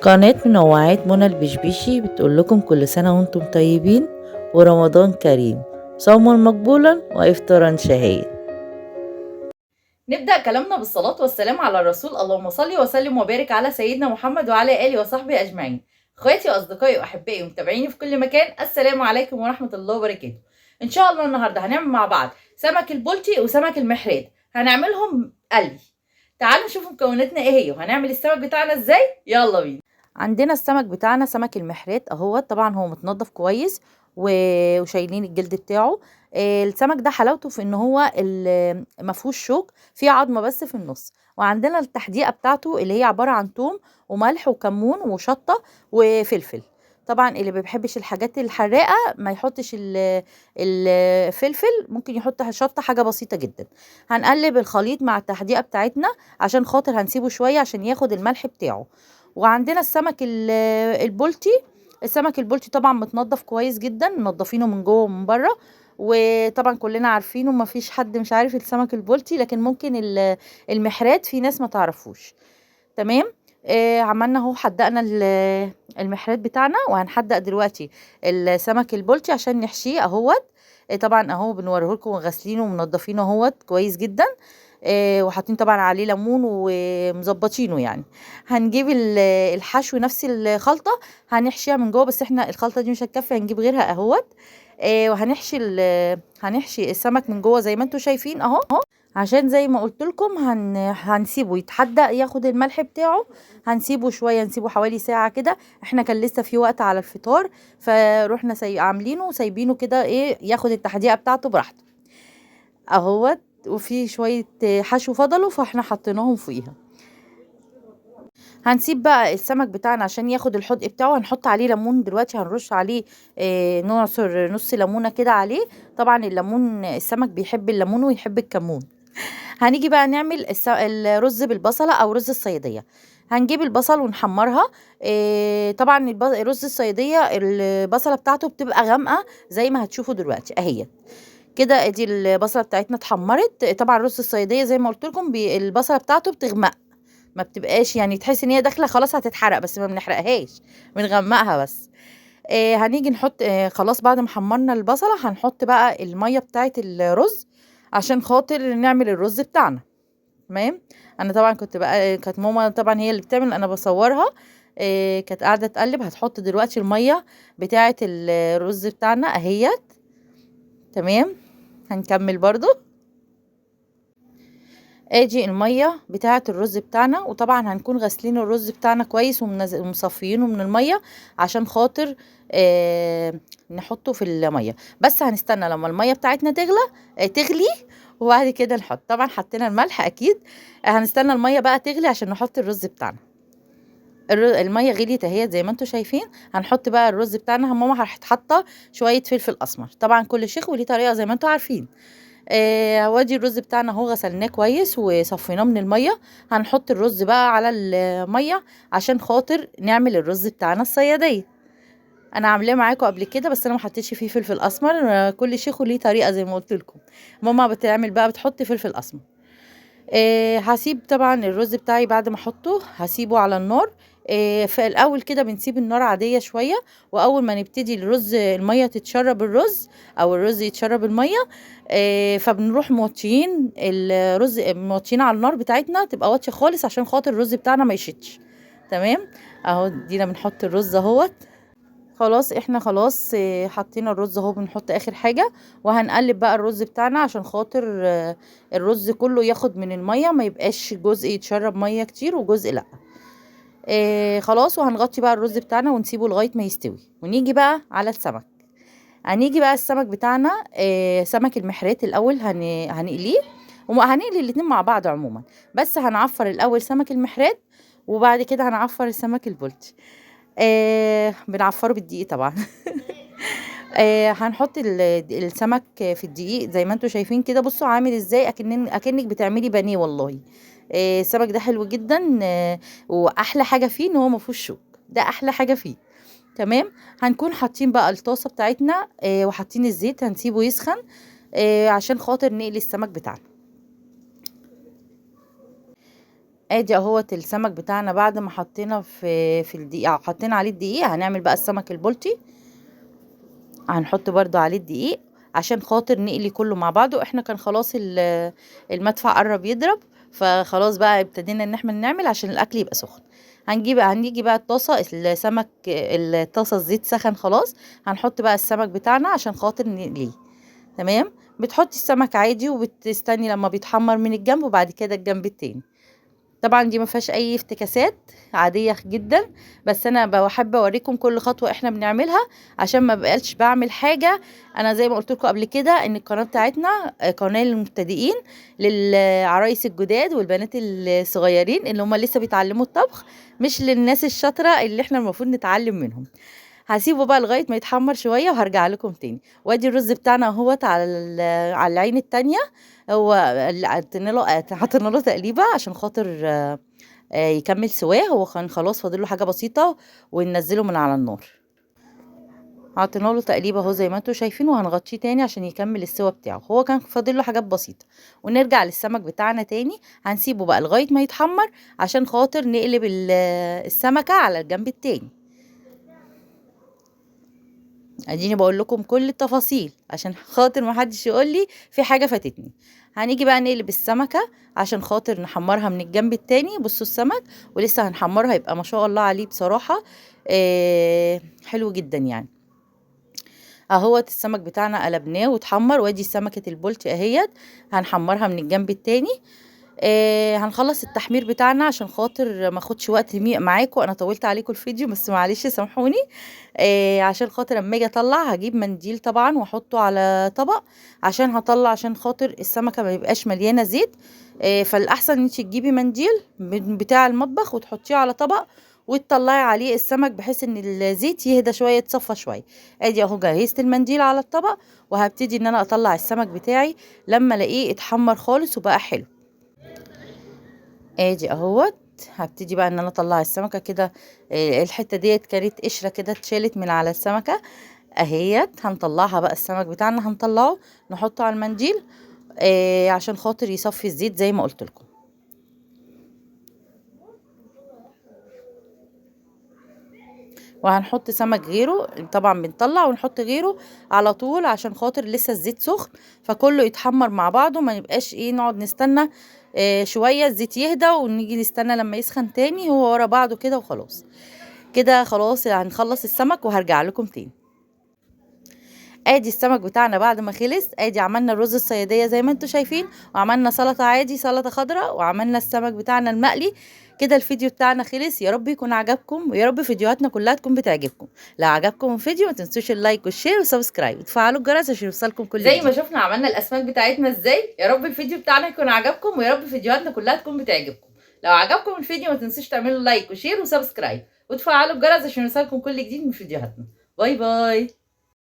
قناة منوعات منى البشبيشي بتقول لكم كل سنة وانتم طيبين ورمضان كريم، صوما مقبولا وإفطارا شهيا. نبدأ كلامنا بالصلاة والسلام على الرسول، اللهم صل وسلم وبارك على سيدنا محمد وعلى آله وصحبه أجمعين. اخواتي واصدقائي واحبائي ومتابعيني في كل مكان، السلام عليكم ورحمة الله وبركاته. ان شاء الله النهارده هنعمل مع بعض سمك البلطي وسمك المحرات، هنعملهم قلي. تعالوا نشوف مكوناتنا ايه هي وهنعمل السمك بتاعنا ازاي. يلا بينا. عندنا السمك بتاعنا سمك المحرات اهو، طبعا هو متنضف كويس وشايلين الجلد بتاعه. السمك ده حلاوته في ان هو ما فيهوش شوك، فيه عظمه بس في النص. وعندنا التحديقه بتاعته اللي هي عبارة عن توم وملح وكمون وشطه وفلفل. طبعا اللي ما بيحبش الحاجات الحراقه ما يحطش الفلفل، ممكن يحط شطه، حاجة بسيطة جدا. هنقلب الخليط مع التحديقه بتاعتنا عشان خاطر هنسيبه شوية عشان ياخد الملح بتاعه. وعندنا السمك البلطي. السمك البلطي طبعا متنضف كويس جدا، منضفينه من جوه ومن بره، وطبعا كلنا عارفينه، ما فيش حد مش عارف السمك البلطي، لكن ممكن المحرات في ناس ما تعرفوش. تمام. عملنا اهو، حدقنا المحرات بتاعنا، وهنحدق دلوقتي السمك البلطي عشان نحشيه اهوت. طبعا اهو بنوريه لكم، غاسلينه ومنضفينه اهوت كويس جدا، وحاطين طبعا عليه ليمون ومظبطينه. يعني هنجيب الحشو نفس الخلطة هنحشيها من جوه، بس احنا الخلطة دي مش هتكفي، هنجيب غيرها اهوت. وهنحشي هنحشي السمك من جوه زي ما انتم شايفين اهو، عشان زي ما قلت لكم هنسيبه يتحدق ياخد الملح بتاعه. هنسيبه شوية، نسيبه حوالي ساعة كده. احنا كان لسه في وقت على الفطار، فروحنا عاملينه وسايبينه كده ايه ياخد التحديقه بتاعته براحته اهوت. وفي شوية حشو فضلوا فاحنا حطيناهم فوقيها. هنسيب بقى السمك بتاعنا عشان ياخد الحدق بتاعه. هنحط عليه ليمون دلوقتي، هنرش عليه نعصر نص ليمونه كده عليه. طبعا الليمون السمك بيحب الليمون ويحب الكمون. هنيجي بقى نعمل الرز بالبصله او رز الصياديه. هنجيب البصل ونحمرها. طبعا رز الصياديه البصله بتاعته بتبقى غامقه زي ما هتشوفوا دلوقتي اهي كده. ادي البصله بتاعتنا اتحمرت. طبعا رز الصياديه زي ما قلت لكم البصله بتاعته بتغمق، ما بتبقاش يعني تحس ان هي داخله خلاص هتتحرق، بس ما بنحرقهاش، بنغمقها بس. هنيجي نحط خلاص بعد ما حمرنا البصله هنحط بقى المية بتاعت الرز عشان خاطر نعمل الرز بتاعنا. تمام. انا طبعا كنت بقى، كانت ماما طبعا هي اللي بتعمل، انا بصورها. كانت قاعدة تقلب. هتحط دلوقتي المية بتاعت الرز بتاعنا اهيت. تمام. هنكمل برضو. ادي المية بتاعه الرز بتاعنا، وطبعا هنكون غاسلين الرز بتاعنا كويس ومصفيينه من المية عشان خاطر نحطه في المية. بس هنستنى لما المية بتاعتنا تغلي وبعد كده نحط. طبعا حطينا الملح اكيد. هنستنى المية بقى تغلي عشان نحط الرز بتاعنا. المية غليت اهي زي ما انتم شايفين. هنحط بقى الرز بتاعنا. ماما راحت حاطه شوية فلفل اسمر، طبعا كل شيخ وليه طريقه زي ما انتم عارفين. وادي الرز بتاعنا اهو، غسلناه كويس وصفيناه من المية. هنحط الرز بقى على المية عشان خاطر نعمل الرز بتاعنا الصياديه. انا عاملاه معاكم قبل كده، بس انا ما حطيتش فيه فلفل اسمر. كل شيخ وليه طريقه زي ما قلت لكم. ماما بتعمل بقى بتحط فلفل اسمر. هسيب طبعا الرز بتاعي بعد ما احطه هسيبه على النار. في الاول كده بنسيب النار عادية شوية، واول ما نبتدي الرز المية تتشرب الرز او الرز يتشرب المية، فبنروح موطيين الرز، موطيين على النار بتاعتنا تبقى واطية خالص عشان خاطر الرز بتاعنا ما يشتش. تمام اهو، دينا بنحط الرز اهوت. خلاص احنا خلاص، حطينا الرز اهو، بنحط اخر حاجة وهنقلب بقى الرز بتاعنا عشان خاطر الرز كله ياخد من المية، ما يبقاش جزء يتشرب مية كتير وجزء لا. خلاص وهنغطي بقى الرز بتاعنا ونسيبه لغاية ما يستوي. ونيجي بقى على السمك. هنيجي بقى السمك بتاعنا، سمك المحرات الاول هنقليه، وهنقلي الاتنين مع بعض عموما، بس هنعفر الاول سمك المحرات وبعد كده هنعفر السمك البلطي. بنعفره بالدقيق طبعا. هنحط السمك في الدقيق زي ما انتم شايفين كده. بصوا عامل ازاي، اكنك بتعملي بانيه والله. السمك ده حلو جدا، واحلى حاجة فيه ان هو ما فيهوش شوك، ده احلى حاجة فيه. تمام. هنكون حاطين بقى الطاسه بتاعتنا، وحاطين الزيت، هنسيبه يسخن، عشان خاطر نقلي السمك بتاعنا. ادي اهوت السمك بتاعنا بعد ما حطينا في الدقيق، حطينا عليه الدقيق. هنعمل بقى السمك البلطي، هنحط برضو عليه الدقيق عشان خاطر نقلي كله مع بعضه. احنا كان خلاص المدفع قرب يضرب، فخلاص بقى ابتدينا ان احنا نعمل عشان الاكل يبقى سخن. هنيجي بقى الطاسه، السمك الطاسه الزيت سخن خلاص، هنحط بقى السمك بتاعنا عشان خاطر نقليه. تمام، بتحطي السمك عادي وبتستني لما بيتحمر من الجنب، وبعد كده الجنب التاني. طبعا دي ما فيهاش اي افتكاسات، عادية جدا، بس انا بحب اوريكم كل خطوة احنا بنعملها عشان ما بقالش بعمل حاجة. انا زي ما قلت لكم قبل كده ان القناة بتاعتنا قناة للمبتدئين، للعرايس الجداد والبنات الصغيرين اللي هم لسه بيتعلموا الطبخ، مش للناس الشاطره اللي احنا المفروض نتعلم منهم. هسيبه بقى لغاية ما يتحمر شوية وهرجع لكم تاني. وادي الرز بتاعنا اهوت على العين التانية، هو حطينا له تقليبه عشان خاطر يكمل سواه. هو كان خلاص فاضل له حاجة بسيطة وننزله من على النار. حطينا له تقليبه اهو زي ما انتم شايفين، وهنغطيه تاني عشان يكمل السوا بتاعه. هو كان فاضل له حاجات بسيطة. ونرجع للسمك بتاعنا تاني، هنسيبه بقى لغاية ما يتحمر عشان خاطر نقلب السمكة على الجنب التاني. اديني بقول لكم كل التفاصيل عشان خاطر ما حدش يقول لي في حاجة فاتتني. هنيجي بقى نقلب السمكة عشان خاطر نحمرها من الجنب التاني. بصوا السمك ولسه هنحمرها، يبقى ما شاء الله عليه بصراحة، حلو جدا يعني. اهوت السمك بتاعنا قلبناه واتحمر، وادي سمكة البولتي اهيت هنحمرها من الجنب التاني. هنخلص التحمير بتاعنا عشان خاطر ما اخدش وقت معاكم، انا طولت عليكم الفيديو بس معلش سامحوني. عشان خاطر اما اجي اطلع هجيب منديل طبعا واحطه على طبق عشان هطلع، عشان خاطر السمكة ما يبقاش مليانة زيت. فالاحسن ان انت تجيبي منديل بتاع المطبخ وتحطيه على طبق وتطلعي عليه السمك بحيث ان الزيت يهدى شوية، يتصفى شوية. ادي اهو جهزت المنديل على الطبق، وهبتدي ان انا اطلع السمك بتاعي لما الاقيه اتحمر خالص وبقى حلو. ادي اهوت هبتدي بقى ان انا اطلع السمكة كده. الحتة ديت كانت قشرة كده اتشالت من على السمكة اهيت. هنطلعها بقى السمك بتاعنا هنطلعه نحطه على المنديل عشان خاطر يصفي الزيت زي ما قلت لكم. وهنحط سمك غيره طبعا، بنطلع ونحط غيره على طول عشان خاطر لسه الزيت سخن، فكله يتحمر مع بعضه، ما نبقاش نقعد نستنى شوية الزيت يهدى ونيجي نستنى لما يسخن تاني، هو ورا بعضه كده وخلاص. كده خلاص هنخلص السمك وهرجع لكم تاني. ادي السمك بتاعنا بعد ما خلص، ادي عملنا الرز الصياديه زي ما انتم شايفين، وعملنا سلطة عادي سلطة خضراء، وعملنا السمك بتاعنا المقلي. كده الفيديو بتاعنا خلص، يا رب يكون عجبكم، ويا رب فيديوهاتنا كلها تكون بتعجبكم. لو عجبكم الفيديو ما تنسوش ال like وال share وال subscribe وتفعلوا الجرس عشان يوصلكم كل زي ما شفنا عملنا الاسماك بتاعتنا ازاي. يا رب الفيديو بتاعنا يكون عجبكم، ويا رب فيديوهاتنا كلها تكون بتعجبكم. لو عجبكم الفيديو ما تنسوش تعملوا like و share و subscribe وتفعلوا الجرس عشان يوصلكم كل جديد من فيديوهاتنا. bye bye.